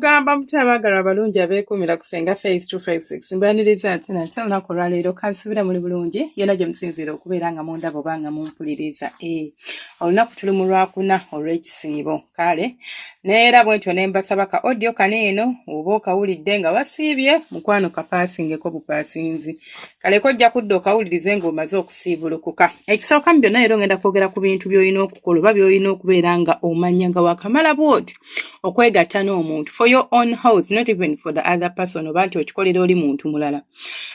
Mugamba mutya abaagalwa abalungi abeekuumira ku Ssenga Face 256? Mbaniriza nti nate olunaku olwaleero kansubira muli bulungi yonna gye musinziira okubeera nga mundaba oba nga mumpuliriza. Olunaku tuli mu Lwakuna olw'ekisiibo. Kale neera bwe ntyo ne mbasaba ka audio kano eno oba okawulidde nga wasiibye, mukwano, kapaasingeko bupaasinzi. Kaleko ojja kudda okawulirize ng'omaze okusiibulukuka. Ekisooka mu byonna, leero ngenda kwogera ku bintu by'olina okukola oba by'olina okubeera nga omanya nga wakamala bw'oti okwegatta n'omuntu, for your own health, not even for the other person, oba nti okikolera oli muntu mulala.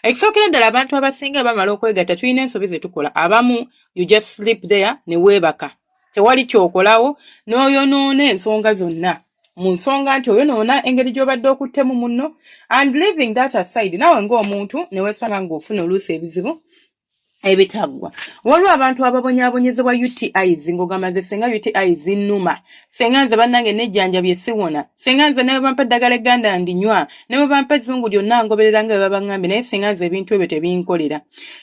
Ekisookera ddala, abantu abasinga bamala okwegatta tulina ensobi ze tukola. Abamu, you just sleep there ne weebaka, tewali kyokolawo, n'oyonoona ensonga zonna mu nsonga nti oyonoona engeri gy'obadde okuttemu munno. And leaving that aside, naawe ng'omuntu ne weesanga ng'ofuna oluusi ebizibu ebitaggwa. Waliwo abantu ababonyaabonyezebwa UTIs, ng'ogamba, "Nze senga UTI zinnuma, senga nze bannange nejjanjabye siwona, senga nze ne bwe bampa eddagala egganda ndinywa, ne bwe bampa ezzungu lyonna ngoberera nga bwe babaŋŋambye, naye senga nze ebintu ebyo tebinkolera."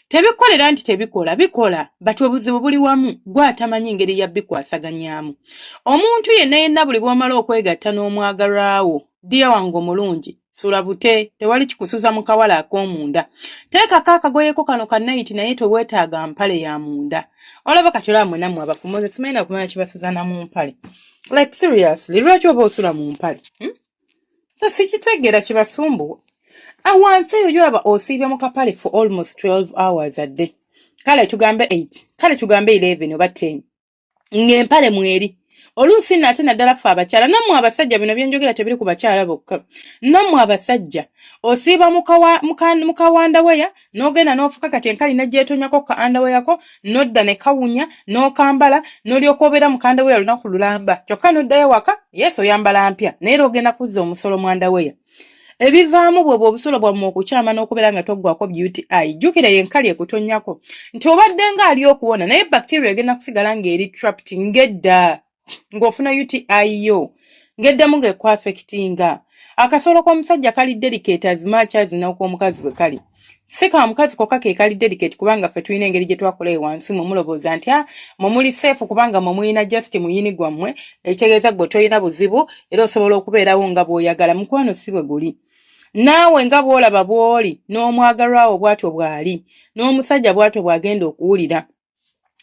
Tebikolera nti tebikola, bikola, but obuzibu buli wamu gwe atamanyi ngeri ya bikwasaganyaamu. Omuntu yenna yenna, buli bw'omala okwegatta n'omwagalwawo, ddiya wange omulungi, sula bute, tewali kikusuza mu kawala ak'omunda. Teekako akagoyeko kano ka night, naye teweetaaga mpale ya munda. Olaba kati olaba mwenna mmwe abafumoze, simanyi na kumanya kibasuza na mu mpale. Like seriously, lwaki oba osula mu mpale, So sikitegeera kibasumbuwa. Awansi eyo gyolaba osiibye mu kapale for almost 12 hours a day, kale tugambe 8, kale tugambe 11 oba 10, ng'empale mweri. Oluusi nno ate naddala ffe abakyala, nammwe abasajja, bino byenjogera tebiri ku bakyala bokka, nammwe abasajja, osiiba mu ka underwear n'ogenda n'ofuka. Kati enkali nejjeetonyako ka underwear ko, n'odda ne kawunya n'okambala, n'olyoka obeera mu ka underwear lunaku lulamba. Kyokka n'oddayo waka, yes, oyambala mpya, naye era ogenda kuzza omusolo mu underwear. Ebivaamu bwe bwe obusolo bwammwe okukyama n'okubeera nga toggwako UTI. Jjukira yenkali ekutonnyako nti obadde nga ali okuwona, naye bacteria egenda kusigala ng'eri trapped, ng'edda ng'ofuna UTI yo, ng'eddamu ng'ekwaffectinga. Akasolo k'omusajja kali delicate as much as n'ok'omukazi bwe kali. Si ka mukazi kokka ke kali delicate, kubanga ffe tulina engeri gye twakola eyo wansi. Mwe mulowooza nti a mwe muli safe kubanga mwe mulina just muyini gwammwe, ekitegeeza gwe tolina buzibu era osobola okubeerawo nga bw'oyagala. Mukwano, si bwe guli. Naawe nga bw'olaba bw'oli n'omwagalwawo bw'atyo bw'ali, n'omusajja bw'atyo bw'agenda okuwulira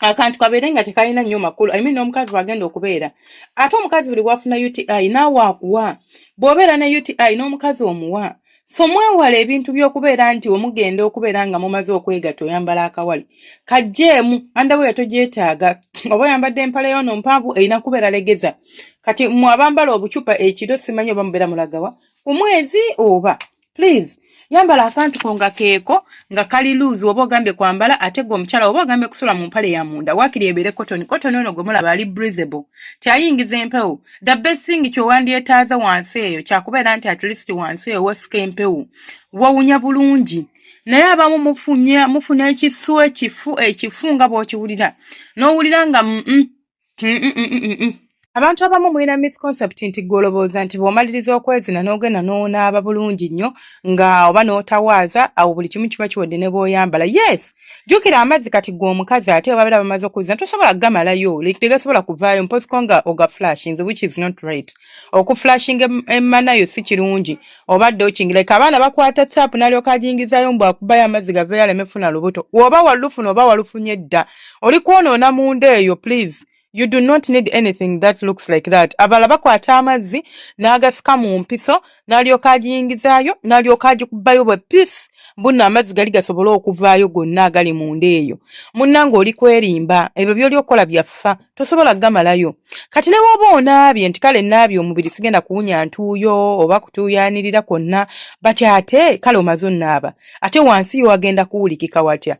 akantu kabeere nga tekalina nnyo makulu. I mean, n'omukazi bw'agenda okubeera. Ate omukazi buli bw'afuna UTI naawe akuwa, bw'obeera ne UTI n'omukazi omuwa. So mwewala ebintu by'okubeera nti omugenda okubeera nga mumaze okwegatta oyambala akawale kajjeemu. Underwear togyetaaga. Oba oyambadde empale yono mpanvu, erina kubeera legeza. Kati mmwe abambala obucupa ekiro, simanyi oba mubeera mulagawa ku mwezi oba. Please, yambala akantu ko nga keeko nga kali loose. Oba ogambye kwambala, ate gwe omukyala oba ogambye kusula mu mpale ya munda, waakiri ebeere cotton. Cotton ono gwe mulaba ali breathable, tyayingiza empewo. The best thing kyowandyetaaza wansi eyo kyakubeera nti at least wansi eyo wosika empewo, wawunya bulungi. Naye abamu mufunya mufuna ekisu ekifu ekifu nga bw'okiwulira n'owulira nga Abantu abamu mulina misconcept nti gwe olowooza nti bw'omaliriza okwezina n'ogenda n'onaaba bulungi nnyo nga oba n'otawaaza, awo buli kimu kiba kiwedde ne bw'oyambala. Yes, jjukira amazzi kati gwe omukazi ate obabeera bamaze okuzina tosobola kugamalayo, like tegasobola kuvaayo mpoziko nga oga flushinze, which is not right. Okuflushinga emmanayo si kirungi. Obadde okingi like abaana bakwata tap n'alyoka agiyingizaayo mbu akubayo amazzi gaveeyo aleme funa lubuto. Bw'oba walufuna oba walufunye dda, oli kwonoona munda eyo. Please, you do not need anything that looks like that. Abalala bakwata amazzi n'agasika mu mpiso n'alyoka agiyingizaayo n'alyoka agikubayo bwe peace bunno amazzi gali gasobole okuvaayo gonna agali munda eyo. Munnange, oli kwerimba. Ebyo by'oli okukola byaffa, tosobola kugamalayo. Kati ne woba onaabye nti kale naabye omubiri, sigenda kuwunya ntuuyo oba kutuuyanirira kwonna, but ate kale omaze onaaba, ate wansi yo wagenda kuwulikika watya?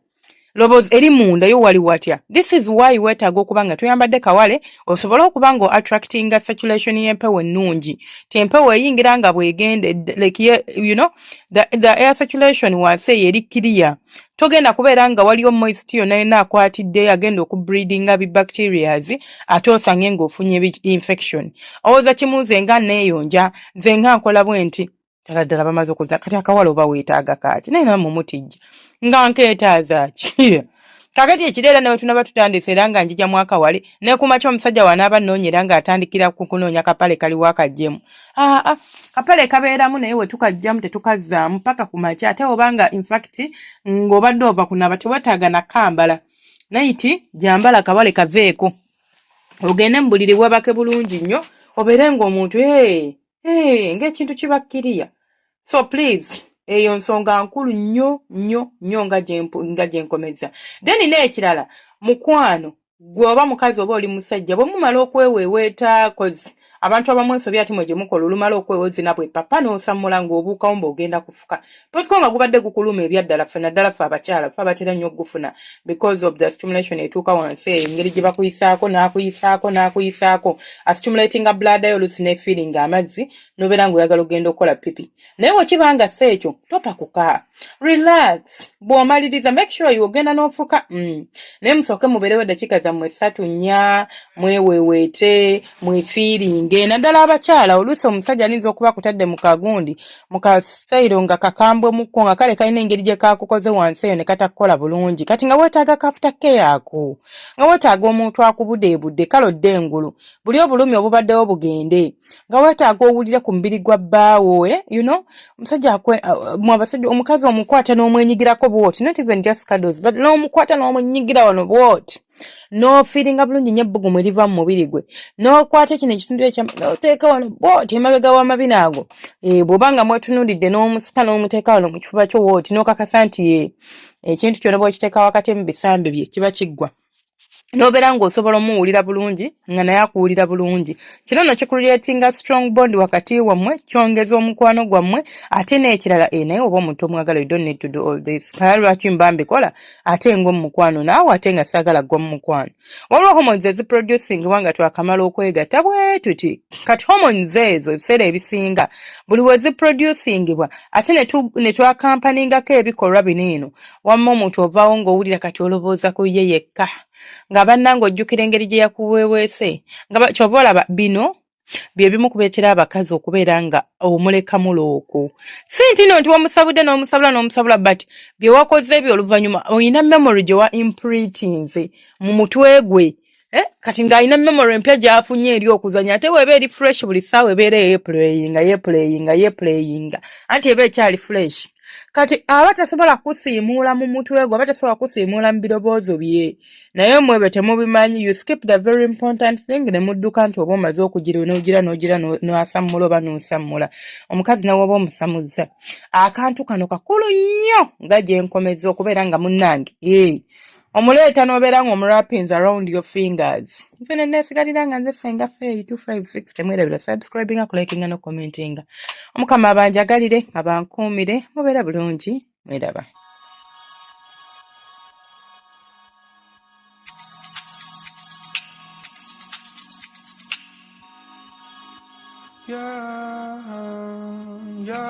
Loboozi eri munda yo wali watya? This is why weetaaga okuba nga toyambadde kawale, osobole okuba nga attractinga circulation y'empewo ennungi, ti empewo eyingira nga bw'egenda, like the air circulation wansi eyo eri clear. Togenda kubeera nga waliyo moist yonna yonna akwatiddeyo agenda okubreedinga bibacterias, ate osange ng'ofunye infection. Owooza kimu, nze nga neeyonja, nze nga nkola bwe nti ddala ddala bamaze okuza. Kati akawala oba weetaaga kaaki? Naye nammwe mutijja nga nkeetaaza ki? Kakati ekiro era newe tunaba tutandise era nga njija mwaka wali nekumakya omusajja wanaaba nnoonya era ng'atandikira ku kunoonya kapale kaliwo akajjemu. Aa ah, kapale kabeeramu naye we tukajjamu tetukazzaamu paka ku makya ate oba nga infact ng'obadde ova kunaaba tewetaaga nakambala nayiti jambala kawale kaveeko ogende mu buliri webake bulungi nnyo obeere ng'omuntu ee hey, ng'ekintu kiba kiriya. So please eyo nsonga nkulu nnyo nnyo nnyo nga gyenkomeza. Then n'ekirala mukwano gwe oba mukazi oba oli musajja bwe mumala okweweeweeta cause abantu abamu ensobi ate mwe gye mukola olumala okwewozina bwe papa n'osammula ng'obuukawo mbu ogenda kufuka posiko nga gubadde gukuluma ebyaddala ffe naddala ffe abakyala ffe abatera nnyo okugufuna because of the stimulation etuuka wansi eyo engeri gye bakuyisaako n'akuyisaako n'akuyisaako astimulatinga bladder yo oluusi ne feeling amazzi n'obeera ng'oyagala okugenda okukola pipi naye bwekiba nga si ekyo topakuka relax bw'omaliriza make sure you ogenda n'ofuka naye musooke mubeerewo eddakiika zammwe ssatu nnya mweweeweete mwefiiringe naddala abakyala oluusi omusajja ayinza okuba akutadde mu kagundi mu kasitayiro nga kakambwe mukko nga kale kalina engeri gye kakukoze wansi eyo ne katakukola bulungi kati nga weetaaga kafuta keyaako nga weetaaga omuntu akubudeebudde kale odde engulu buli obulumi obubaddewo bugende nga weetaaga owulire ku mubiri gwa bbaawo eh? you know omusajja mwe abasajja omukazi omukwata n'omwenyigirako bwoti not even just cuddles but n'omukwata n'omwenyigira wano bwoti n'ofiiringa bulungi nnyo ebbugumu eriva mu mubiri gwe n'okwata kino ekitundu ekya n'oteeka wano bwoti emabega w'amabina ago eh, bw'oba nga mwetunuulidde n'omusika n'omuteeka wano mu kifuba kyo bwoti n'okakasa nti eh, ekintu kyona bw'okiteeka wakati mu bisambi bye kiba kiggwa n'obeera ng'osobola omuwulira bulungi nga naye akuwulira bulungi kino no kikureatinga strong bond wakati wammwe kyongeza omukwano gwammwe ate n'ekirala e naye oba omuntu omwagala you don't need to do all this kaya lwaki mba mbikola ate ng'omukwano naawe ate nga saagala gwa mumukwano waliwo hormones eziproducingibwa nga twakamala okwegatta bwe tuti kati hormones ezo ebiseera ebisinga buli we ziproducingibwa ate ne twakampaningako ebikolwa bino eno wamma omuntu ovaawo ng'owulira kati olowooza ku ye yekka nga bannange ojjukira engeri gye yakuweeweese nga kyova olaba bino bye bimu kubeetera abakazi okubeera nga omulekamu looko si nti no nti wamusabudde n'omusabula n'omusabula but bye wakoze ebyo oluvannyuma olina memory gye wa imprintinze mu mutwe gwe Eh, kati ng'alina memory empya gy'afunye eri okuzanya ate weeba eri fresh buli ssaawa ebeera yeepuleyinga yeepuleyinga yeepuleyinga anti eba ekyali fresh kati aba tasobola kusiimuula mu mutwe gwe aba tasobola kusiimuula mu birowoozo bye naye mwe bwe temubimanyi you skip the very important thing ne mudduka nti oba omaze okugira n'ogira n'ogira n'asammula oba n'osammula omukazi nawe oba omusamuzza akantu kano kakulu nnyo nga gye nkomeza okubeera nga munnange ee omuleeta n'obeera ng'omurapins around your fingers nze ne neesigalira nga nze Ssenga Fey 256 temwerabira subscribinga kulikinga n'okucommentinga omukama abanjagalire abankuumire mubeere bulungi mweraba. Yeah, yeah.